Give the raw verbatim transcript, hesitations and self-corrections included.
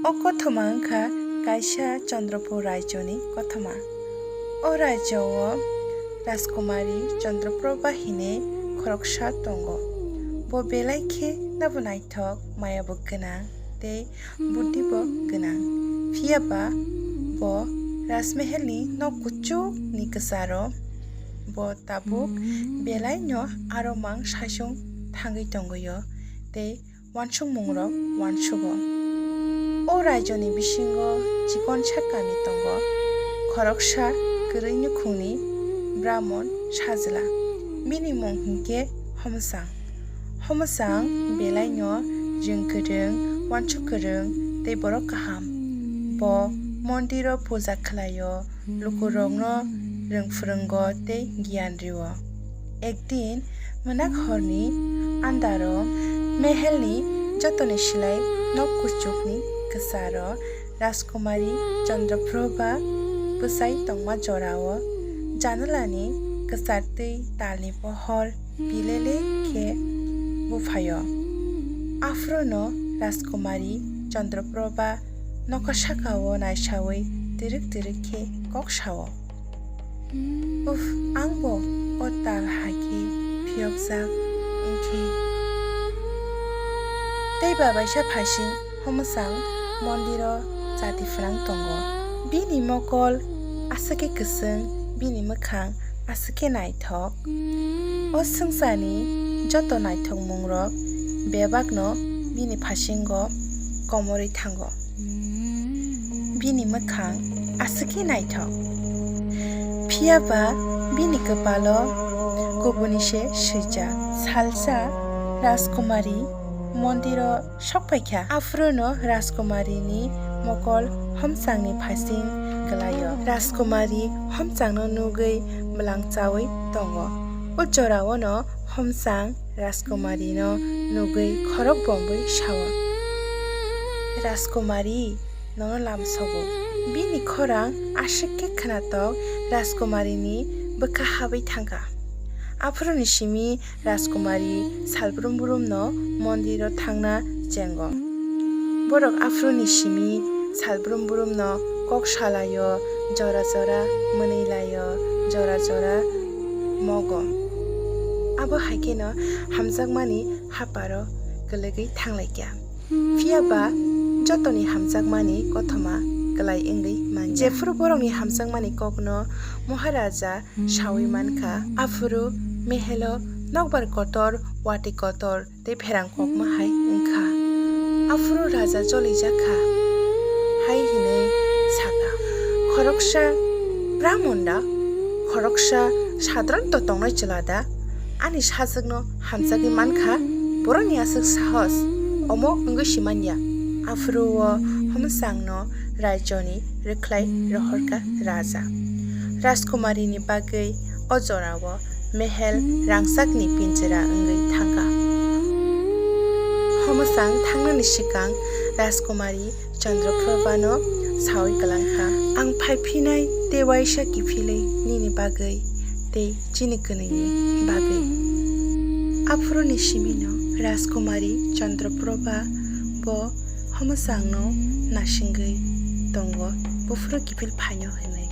O kothoma wngkha kaisa Chandrapur rajyoni kothoma. O rajyo o Rajkumari Chandraprabha hinwi khoroksa tongo. Bo belai khe nabo naithok, maya bo gwnang tei buddhi bo gwnang. Phiya ba bo Rajmehelni nok kuchukni kwcharo bo tabuk belaino aro mang saichung thangwi tongwi-o tei uansukmungrok uansugo. O rajyoni bisingo chikonsa kami tongo, khoroksa kwrwi nukhungni Brahmon sajla. Bini mung hinkhe Homosang. Homosang belaino jwng kwrwng, uansuk kwrwng tei borok kaham. Bo mondiro puja khlaio, lukurokno rwng phwrwngo tei giyan rio. Ekdin mwnak horni andaro mehelni jotoni silai nok kuchukni kwcharo Rajkumari Chandraprabha bwsai tongma jorao janalani kwchar tei talni pohor bilele khe buphaio. Aphuru no Rajkumari Chandraprabha nokha sakao naisawi twrwk twrwk khe kok sao, "Uff, ang bo o tal hai khe phiyokjak wngkhe." Tei babaisa phasing Homosang mondiro chati phrang tongo. Bini mokol aswk khe kwchwng, bini mwkhang aswk khe naithok. O swngcharni joto naithokmungrok bebakno bini phasingo komorwi thango. Bini mwkhang aswk khe naithok. Phiya ba bini kwpalo kubuni se swijak. Salsa Rajkumari mondiro sok phaikha. Aphuru no Rajkumarini mokol Homsangni phasing kwlaio. Rajkumari Homsangno nugwi mwlang chawi tongo. O jorao no Homsang Rajkumarino nugwi khorok bombwi sao, "Rajkumari, nono lamsogo." Bini khorang aswk khe khwnatok Rajkumarini bwkha habwi thangkha. Aphuruni simi Rajkumari salbrum brumno mondiro thangna chengo. Borok aphuruni simi salbrum brumno kok salaio, jora jora mwnwi laio, jora jora mogo. Abo hai kheno hamjakmani haparo kwlwgwi thanglaikha. Phiya ba jotoni hamjakmani kothoma kwlai wngwi manya. Jephuru borokni hamjakmani kokno Maharaja sawi mankha, aphuru mehelo nokbar kotor, watwi kotor tei pherang kokma hai wngkha. Aphuru raja cholijakha, hai hinwi sakha, "Khoroksa Brahmon da, khoroksa sadharon to tongnai chwla da, ani sajwkno hamjagwi mankha, boroni aswk sahos, omo wngwi si manya." Aphuru o Homsangno rajyoni rwkhlai rohorkha raja. Rajkumarini bagwi o jorao mehel rangchakni pinjra wngwi thangkha. Homosang thangnani swkang Rajkumari Chandraprabhano sawi kwlangkha, "Ang phai phinai tei uaisa kiphilwi nini bagwi tei chini kwnwini bagwi." Aphuruni simino Rajkumari Chandraprabha bo Homosangno nasingwi tongo, buphuru kiphil phaino hwnwi.